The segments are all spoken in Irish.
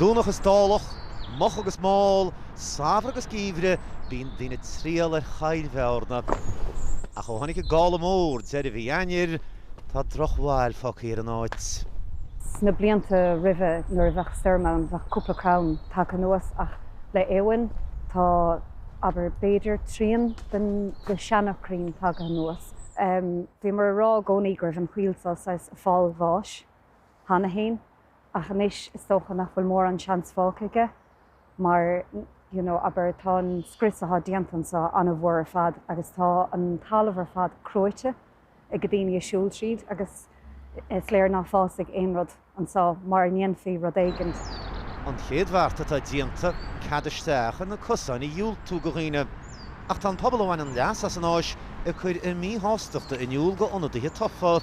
Dúnach is dálach, moch agus mall, samhradh agus geimhreadh, bíonn daoine ag triall ar Choill Bhearna. Ach ó tháinig an gála mór deireadh mhí Eanáir, tá drochbhail fágtha ar an áit. Sna blianta roimhe nuair a bheadh stoirm ann bheadh cúpla crann tagtha anuas ach le Éowyn tá, abair, b'fhéidir trian den de seana-chrainn tagtha anuas. Bhíomar ag rá i gcónaí go raibh an choill seo saghas ag fáil bháis cheana féin. Ach anois is dócha nach bhfuil mórán seans fágtha aige mar you know abair tá an scrios atá déanta anseo an-mhór ar fad agus tá an talamh ar fad cruaite ag daoine ag siúl tríd agus is léir ná fásfaidh aon rud anseo mara ndéanfaí rud éigint. An chéad bheart atá déanta, cead isteach ar na cosáin a dhiúltú go dhaoine. Ach tá an pobal a bhaineann leas as an áis ag cur a míshástachta in iúl go ionadaithe tofa.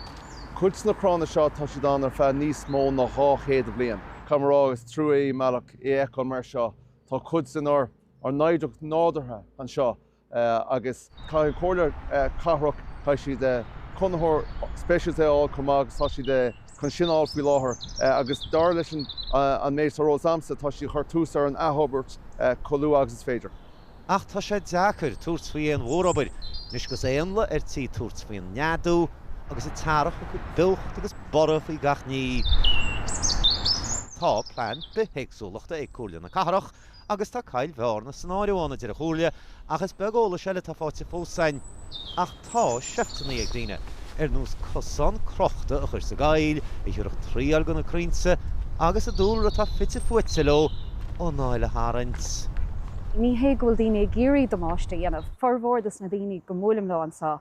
Cuid de na cranna seo tá siad ann ar feadh níos mó ná 200 bliain. Caithfidh mé a rá is trua é i mbealach é a fheiceáil mar seo. Tá cuid denár n-oidhreacht nádúrtha anseo agus caithfidh an Chomhairle Cathrach, caithfidh siad conraitheoir speisialta a fháil chomh maith agus tá siad chun sin a fháil faoi láthair agus dar leis an méid atá ar eolas a'msa tá siad ag cur tús ar an athobair chomh luath agus is féidir. Ach tá sé deacair tabhairt faoi aon mhórobair anois agus éanlaith ar tí tabhairt faoin neadú agus an t-earrach ag cur beocht agus borradh faoi gach ní. Tá plean bithéagsúlachta ag Comhairle na Cathrach agus tá Coill Bhearna san áireamh ann, a deir an Chomhairle, ach is beag eolais eile atá faighte fós againn. Ach tá seifteanna ag daoine, ar nós cosán crochta a chur sa gcoill, a thabharfadh triall go na crainnte agus an dúlra atá fite fuaite leo anáil a tharraingt. Ní hé go bhfuil daoine ag iarraidh damáiste a dhéanamh. Formhór dos na daoine go mbuailim leo anseo,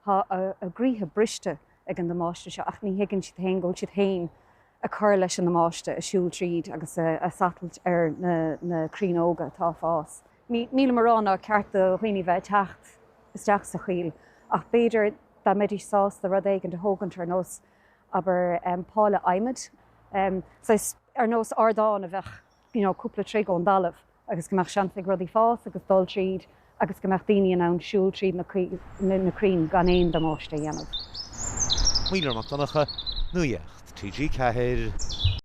tá a gcroíthe briste ag an damáiste seo ach ní thuigeann siad féin go bhfuil siad féin ag cur leis an damáiste, ag siúl tríd agus ag satailt ar na crainn óga atá ag fás. Nílim ag rá nár cheart do dhaoine bheith ag teacht isteach sa choill ach b'fhéidir dá mbeidís sásta rud éigin a thógaint ar nós, abair, páile adhmaid, saghas ar nós ardán a bheadh you know cúpla troigh ón dtalamh agus go mbeadh seans ag rudaí fás agus dul tríd agus go mbeadh daoine in ann siúl tríd na crainn gan aon damáiste a dhéanamh. Maolra Mac Donncha, Nuacht TG4.